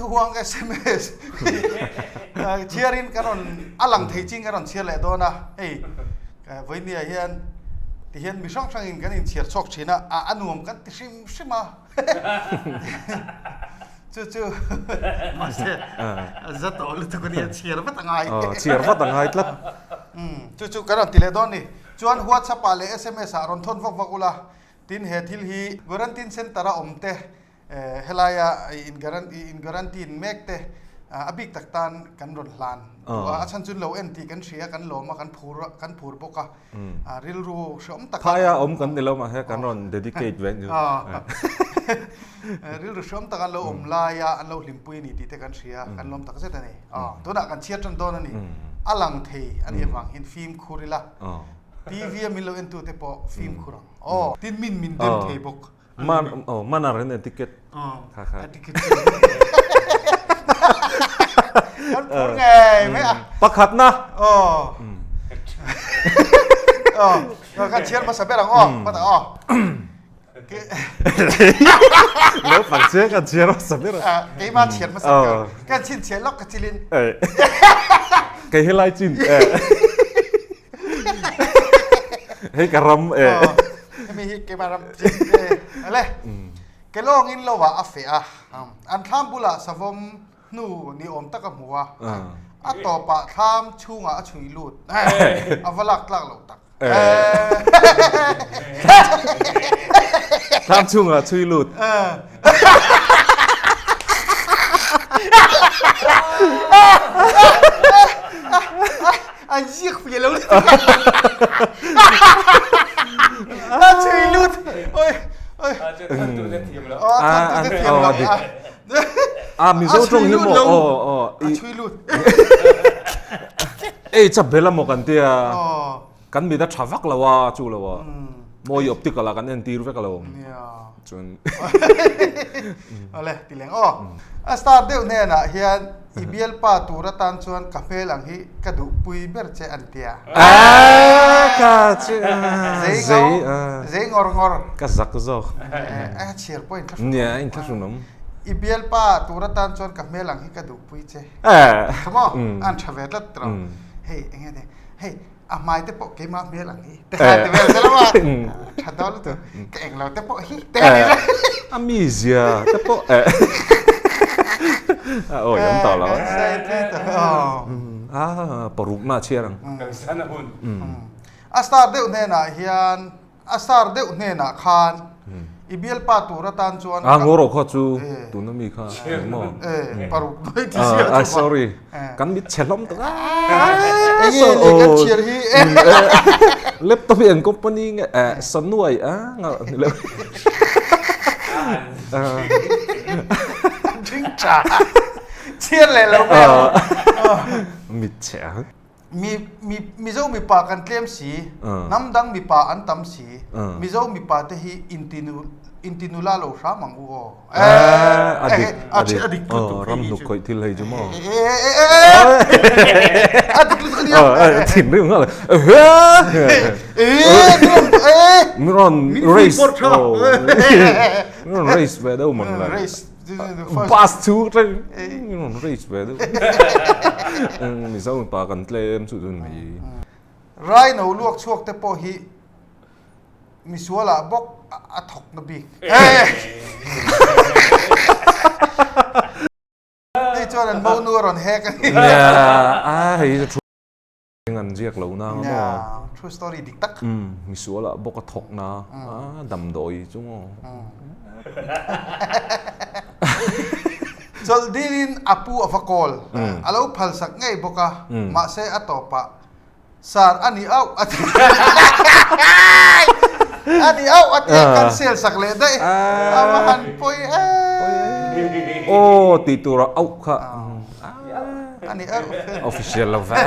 Fiamthu huang sms chhiarin kan rawn a lang thei chin kan rawn chhiar leh dawn a, hei vawinia hian tihian mi hrang hrangin kan inchhiar chhuak thin a, a nuam kan ti hrim hrim a, chu chu mahse a za tawh lutuk a nia chhiar vat a ngai. Chhiar vat a ngai tlat. Chu chu kan rawn ti leh dawn a ni. Chuan WhatsApp ah leh sms ah rawn thawn vak vak ula, tin he thil hi quarantine center a awm te Helaia in guarantee mek te a bik tak tan kan rawn hlan duh a, a chhan chu lo en tih kan hria, kan lawm a, kan phur kan phur bawk a, rilru hreawm tak a. Phaia awm kan ni lo mahse kan rawn dedicate ve chu. Rilru hreawm tak an lo awm laia an lo hlimpui a ni tih te kan hria, kan lawm tak zet a ni. Tunah kan chhiar tan dawn a ni. A lang thei a nih avang hian fimkhur ila, TV a min lo entute pawh fimkhur ang. Aw, tin min min dem thei bawk. Man oh manner and etiquette. Oh. Kha kha. Etiquette. Kan phur ngei mai a. Pakhat na. Oh. Oh, kan chhiar hmasa ber ang aw. Pakhat aw. Lo pang che kan chhiar hmasa ber. Keima chhiar hmasa ber. Kan chin chhiar lawk ka chilin. Kei helai chin. Hei ka ram e. Hemi hi keimah ram chin e. Ale. Kelawng in lo ah a feh a. An thlam bulah savawm hnu ni awm tak a hmu a. A tawpah thlam chhungah a chhui lut. A va lak tlak lo tak. Thlam chhungah chhui lut. An ziak fia lo A chhui lut. Oi oi. A chu than tu te thiam lo. A than tu te thiam lo. A Mizo tawng hi maw aw aw. A chhui lut. Ei cha bel amaw kan tia. Kan mit a tha vak lo a chu lo a. Mawi optical ah kan entir vek alo. Chuan. Awle ti leng aw. A star deuh hnenah hian i bialpa tur atan chuan ka hmel ang hi ka duhpui ber che an tia. Ka chu zei zei ngawr ngawr. Ka zak zawk. A chhiar pawh inthlahrun. Nia inthlahrun awm. I bialpa tur atan chuan ka hmel ang hi ka duhpui che. Tha maw? An tha ve tlat tawh. Hei enge ni hei a hmai te pawh keimah hmel ang hi te kha ti vel zel a tha dawn lutuk ka eng lo te pawh hi te kha ti vel. A mizia te pawh eh a awi awm tawh lo. A parukna a chhiar ang. Kan san a hun. A star deuh hnenah hian A star deuh hnenah khan i bialpa tur atan chuan A ngaw rawh kha chu tuna mi kha engmaw? E paruk daih ti sia chu. Sorry kan mit chhe hlawm tak a. Enge ni kan chhiar hi. Laptop hi eng company nge sanuai a nga ni lo. Ding tha. Chhiar leh lo mai ang. Mit chhe a. Mi mi Mizo mipa kan tlem si, hnam dang mipa an tam si, Mizo mipa te hi intinu intinula lo hram ang u aw. A dik a dik a dik lutuk ram hnuk khawih thil hei chu maw. A dik lutuk ania. Thinrim nghal. Min rawn race min rawn race ve deuh mawn le. Bus chu reng rawn race ve deuh. Mizo mipa kan tlem chu chun mai. Raino luak chhuak te pawh hi misual ah bawk a thawk na bik. Hei chuan an monu a rawn hek a ni. A hei chu Eng an ziak lo na nga maw? True story dik tak. Misual ah bawk a thawk na a damdawi chu maw? Chawlh dilin a pu a va kawl. A lo phal sak ngei bawk a, mahse a tawpah Sir a ni auh a ti. A ni auh a ti a cancel sak leh daih. A va han pawi em. Aw tih turah auh kha. Ani auh. Official lo ve.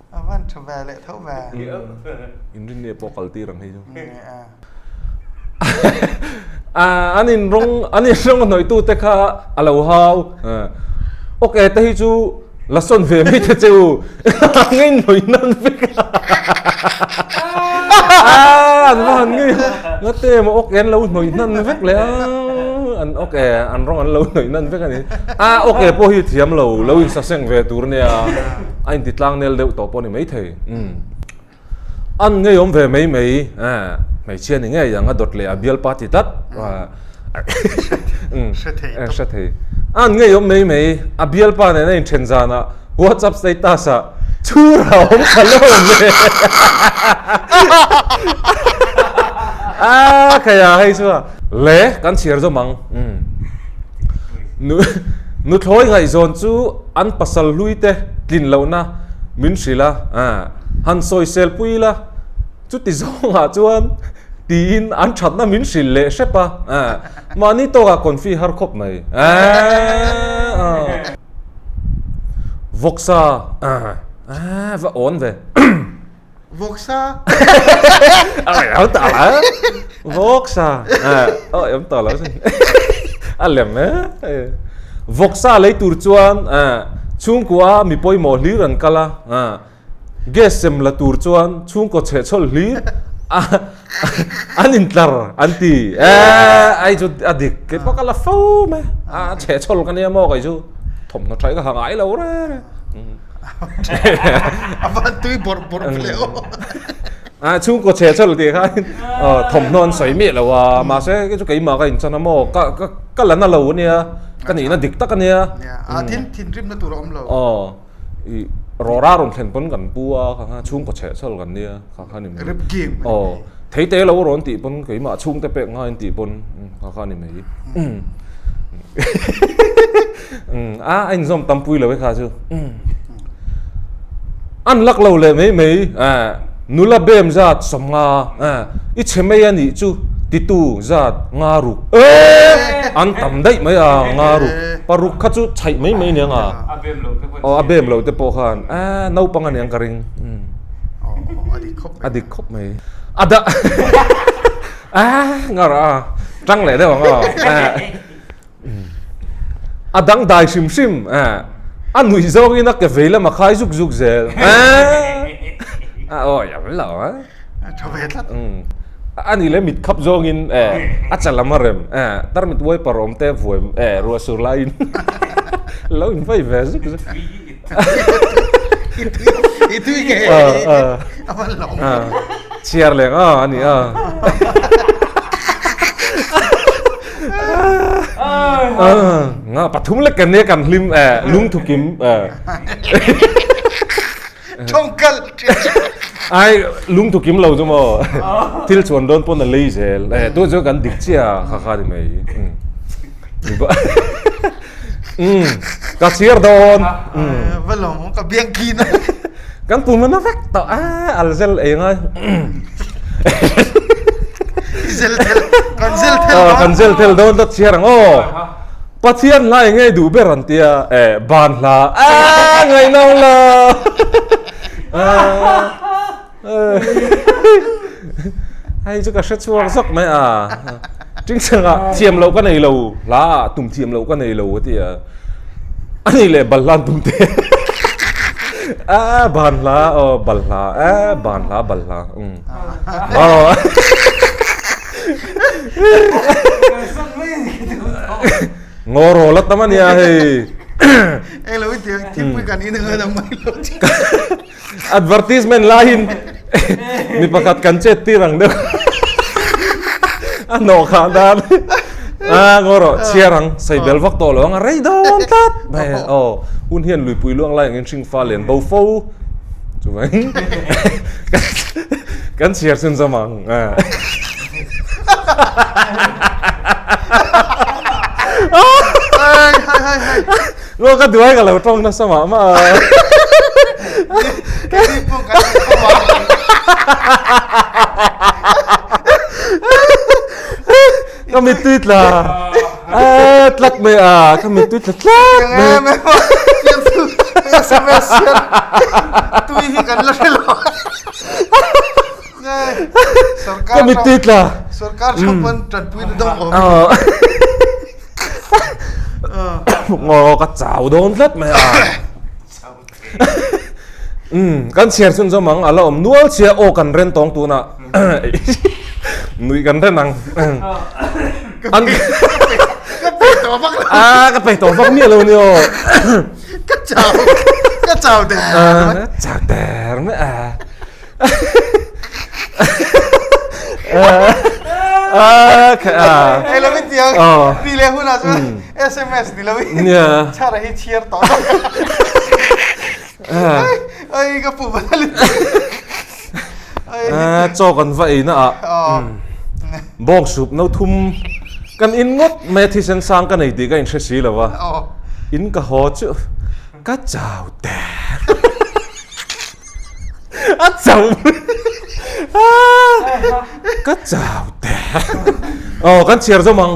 A van tha ve leh tho ve. Inrin nge pawh kal tir ang hei chu. An in rawng an in rawng hnawih tu te kha a lo hau. Ok te hi chu la sawn ve mai te che u. Ngei hnawih nan vek a. An va han ngei. Ngate maw ok an lo hnawih nan vek leh a. An ok an rawng an lo hnawih nan vek a ni. A ok pawh hi thiam lo, lo insaseng ve tur nia a inti tlang nel deuh tawh pawh a ni maithei. An ngeiawm ve mai mai, hmeichhia ni ngei ang a dawt leh a bialpa ti tlat. Hre thei. An ngeiawm mai mai, a bialpa nen a inthen zanah WhatsApp status ah chhur a awm tha lo le. A khaia hei chu a. Le kan chhiar zawm ang. Nu nuthlawi ngaihzawn chu an pasal hlui te tlin lohna min hrilh a, han sawisel pui ila chuti zawngah chuan tiin an thatna min hrilh leh hrep a, mahni tawkah confi har khawp mai. Vawksa ah va awn ve. Vawksa. Ai am ta la. Vawksa. Ah oi am ta la sin. A lem e. Vawksa lei tur chuan chhungkua mi pawimawh hlir an kal a. Gas sem la tur chuan chhungkaw chhehchhawl hlir an intlar an ti. Ai chu a dik kei pawh ka la fo mai a chhehchhawl ka nia maw kei chu thawmhnaw tha hi ka ha ngai lo reng reng. A van tui bawrh bawrh hle aw. A chhungkaw chhehchhawl tih khan thawmhnaw an sawi miah lo a mahse kei chu keimah ka inchan a maw ka ka la na lo a nia ka nihna dik tak a nia. A thinrimna tur a awm lo. I rawra rawn thlen pawn kan pu a kha kha chhungkaw chheh chhal kan nia kha kha ni mai. Rip game. Aw theite lo rawn tih pawn keimah chhungte pek ngaiin tih pawn kha kha ni mai. A a inzawm tam pui lo e kha chu. An lak lo leh mai mai nula bem zat sawmnga i chhe mai a nih chu titu zat nga ruk an tam daih mai a nga ruk paruk kha chu chhaih mai mai aniang a aw a bem lo te pawh khan a naupang aniang ka ring a dik khawp mai a dah a ngar a tang leh deuh ang aw a dang dai hrim hrim a nuih zawngin a ke vei lam a khai zuk zuk zel a awi ang lo a. A tha ve tlat. A nih leh mit khap zawngin a cha lam a rem tar mit wiper awm te vuai ruah sur laiin lo in vai ve zuk zuk. I tui nge a van lo. Chhiar leh nga a ni a. Nga pathum lek kan nia kan hlim lungthukim. Thawngkal Ai lungthu kim lo chu maw thil chuan dawn pawn a lei zel eh tu chu kan dik chiah kha kha ni mai um ka chhiar dawn va lawm ka biang khin kan pum na vek tawh a al zel ei ngai zel thel kan zel thel kan zel thel dawn ta chhiar ang aw Pathian hla eng nge duh ber an tia eh ban hla ah ngaihna awm lo hei chu ka hre chhuak zawk mai a tingchanga thiam loh ka nei lo hla ah tum thiam loh ka nei lo a ti a a nih leh bal hla an tum te ah ban hla aw bal hla eh ban hla bal hla um aw. Ngaw rawl a tam a nia hei. Eng lo i tiang thingpui kan in ang ang mai lo chi. Advertisement laiin mi pakhat kan chet tir ang deuh. A nawh khah dan. A ngaw rawh chhiar ang sei bel vak tawh lo ang a rei dawn tlat. Aw hun hian luipui luang lai angin hring fa lian bo fo. Chuvangin kan chhiar chhun zawm ang. Lo ka duai ka lo tawng nasa mah mah a. Ka mittui tla tlat mai a ka mittui tla tlat mai. SMS hian tui hi kan la hre lo. Ka mittui tla. Sorkar thang pawn tanpui na dawng awm. Ngaw ka chau dawn tlat mai a. Kan chhiar chhun zawm ang a la awm nual chhia aw kan ren tawng tunah nui kan ren ang. An. tawh vak lo. A ka peih tawh vak miah lo ni aw. Ka chau ka chau der mai. Chau der mai a. Hei lo in tiang ti leh hunah chuan SMS ni lo in chhara hi chhiar tawh lo. Ai ka pu bal. Chaw kan va ei na ah bawng sup no thum kan in ngawt mai a thisen sang ka nei tih ka inhre si lo a, in ka haw chu ka chau der. A chau ka chau der. Aw kan chhiar zawm ang.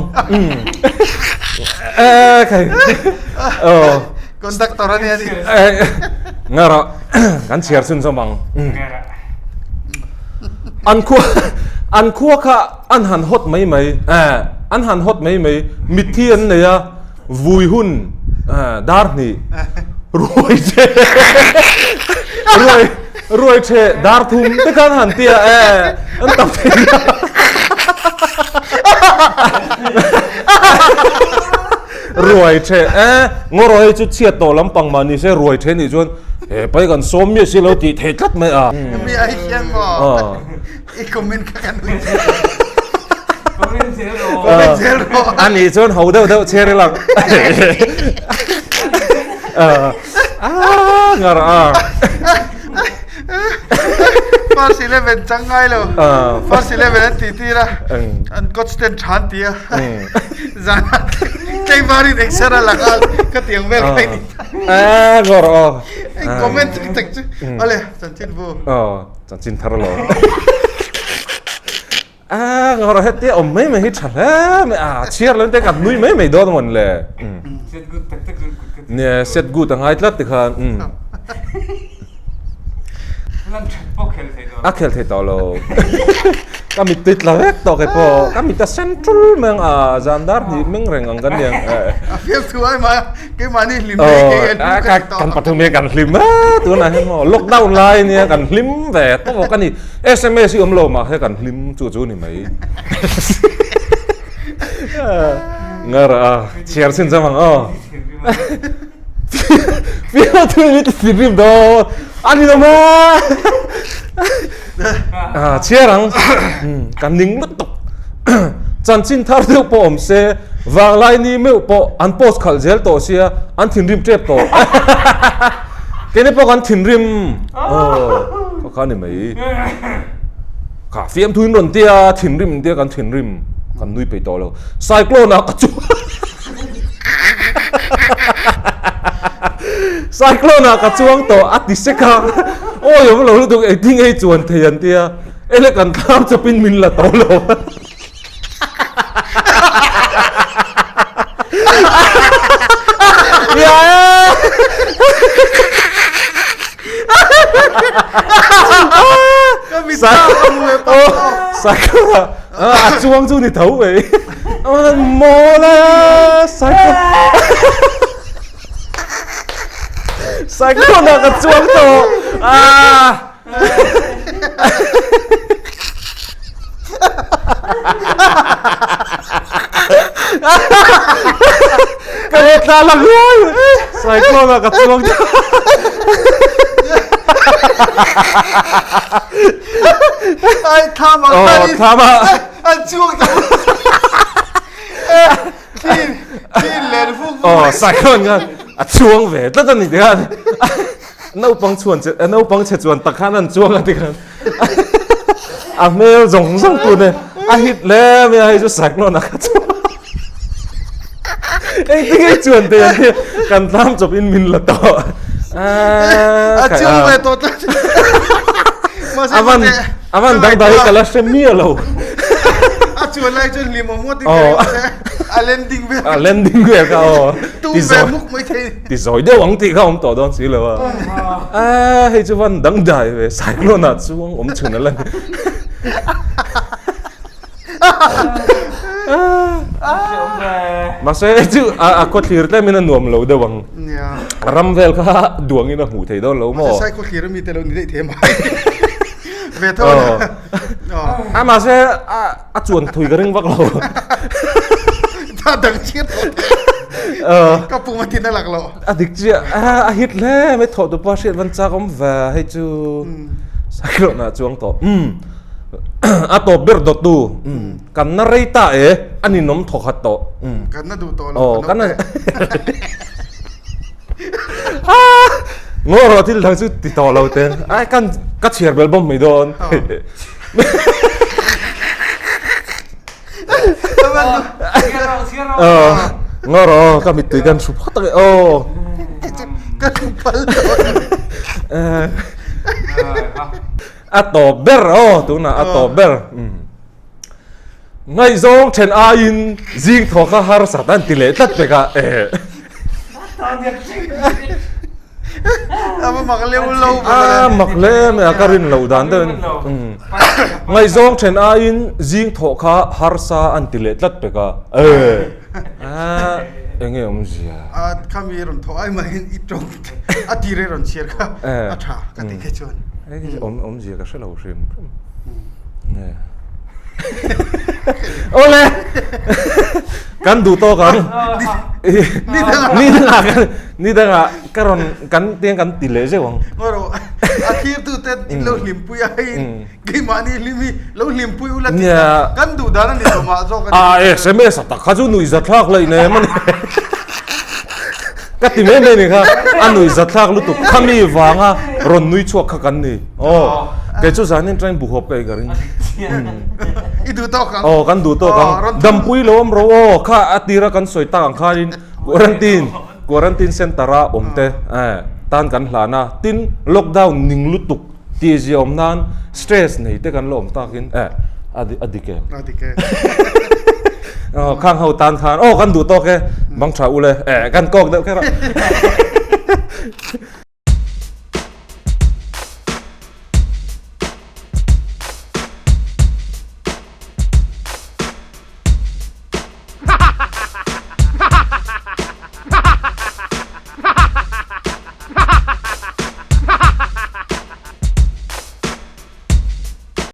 Aw. Conductor a nia ni. Ngara kan chhiar chhun zawm ang. An khua an khua kha an han hot mai mai an han hot mai mai mitthi an nei a vui hun dar hnih ruai che ruai ruai che dar thum te khan han tia an tam thei a. Ruai the e, ngaw hei chu chhiat tawh lampang mah ni se ruai the nih chuan he pai kan sawm miah si lo tih thei tlat mai a. Mi ai hian maw i comment kha kan ui zel. Comment zel rawh. Comment zel rawh. A nih chuan ho deuh deuh chhiar ila. A ngar a. First 11 chang ngai lo. First 11 an tih tir a. An coach ten tha an ti a. Zan ah tlengvarin exer a la nghal ka tiang vel kha i ni ta. A ngawr aw. Comment tak tak chu. Awle chanchin bu. Aw chanchin thar lo. A ngawr hetia awm mai mai hi tha hle mai a chhiar lo te kan nui mai mai dawn mawn le. Set good tak tak chuan kut ka ti. Nia set good a ngai tlat tikhan. Lan that pawh khel thei tawh lo. A khel thei tawh lo. Ka mittui tla vek tawh kei pawh. Ka mit a sen tul mai ang a, zan dar hnih meng reng ang kan niang. A fiam thu ai mai a, keimahni hlim mai kei an hlim ka ti tawh. Kan pathum hi kan hlim a, tunah hian maw lockdown lai nia kan hlim ve tawk a ni. SMS hi awm lo mah se kan hlim chu chu ni mai. Ngar a, chhiar chhin chang ang aw. Fiam thu mi ti thinrim dawn a ni lo maw? Ah, chhiar ang. Kan ning lutuk. Chanchin thar deuh pawh awm se, vanglai ni meuh pawh an post khalh zel tawh sia, an thinrim tep tawh. Keini pawh kan thinrim. Aw, kha kha ni mai. Kha fiam thu in rawn tia, thinrim tia kan thinrim. Kan nui peih tawh lo. Cyclone ah ka chu. Cyclone ah ka chuang tawh a ti sek a, awi awm lo lutuk engtin nge i chuan thei an tia, ele kan thlam chawpin min la tawh lo. Ya e! Cyclone ah a chuang chu ni tho mai. Mawl a cyclone cyclone ah ka chuang tawh ah ka he tla lang ruai cyclone ah ka chuang tawh ai thlam ah oh thlam ah An chuak ta Thin thin len fuk fuk. Aw cyclone khan a chuang ve tlat a ni ti khan naupang chhuan che naupang che chuan tak khan an chuang a ti khan a hmel zawng zawng tu ne a hit hle mai a hei chu cyclone a kha chuang engtin nge chuan te an tia kan tlam chawp in min la tawh a chuang ve tawh tlat avan A van dang dai ka la hre miah lo. A chuan lai chuan hlim awm ngawt in ka ring se a landing vel. A landing vel kha aw. Tu ve muk mai thei. Ti zawi deuh ang tih kha awm tawh dawn si lo a. A hei chu van dang dai ve cyclone ah chuang awm chhun a la ni. Mahse hei chu a khawthlir tlem in a nuam lo deuh ang. Ram vel kha duang in a hmuh thei dawn lo maw? Mahse sai khawthlir ami te lo ni daih thei mai. Ve tho a. A mahse a chuan thui ka ring vak lo. A dang chhiar tawh teh. Ka pum a tin a lak loh. A dik chiah a hit hle mai thawh tupa hriat van chak awm ve hei chu Sailawhna chuang tawh. A tawp ber dawttu kan na rei ta e a ninawm thaw khat tawh. Kan na duh tawh lo kan na Ngaw rawh thil dang chu ti tawh lo te ai kan ka chhiar bel bawm mai dawn. Ngaw rawh ka mittui kan hru phawt ang e aw. Ka hru phal dawn. A tawp ber aw tunah a tawp ber. Ngaihzawng then aiin zing thaw kha harsat an ti leh tlat pek a eh. A mak leu lo. A mak hle mai a ka rin loh dan deuh in. Ngaihzawng then aiin zing thawh kha harsa an ti leh tlat pek a eh. Enge awmzia? A khami rawn thawh ai mahin i tawng a tir i rawn chhiar kha a tha ka ti khe chuan. Awmzia ka hre lo hrim hrim. Awle! Kan duh tawk ang. Ni dangah. Ni dangah kan ni dangah ka rawn kan tiang kan ti leh zeuh ang. Ngaw rawh. A thirtu te in lo hlimpui a hei keimahni hlim hi lo hlimpui ula tih kha kan duh dan a ni tawh mah zawk a ni. A SMS a tak kha chu nuihzathlak laih nem a ni. Ka ti mai mai ni kha a nuihzathlak lutuk khami vanga rawn nui chhuak kha kan ni. Aw kei chu zanin train buhawp ka ei ka ring. I duh tawk ang. Aw kan duh tawk ang. Dampui lo awm ro aw kha a tira kan sawi tak ang khanin quarantine quarantine center a awm te tan kan hlan a tin lockdown ning lutuk tih zia awm nan stress nei te kan la awm takin eh a dik em. A dik e. Aw khang ho tan khan aw kan duh tawk e bang tha ule eh kan kawk deuh kher a.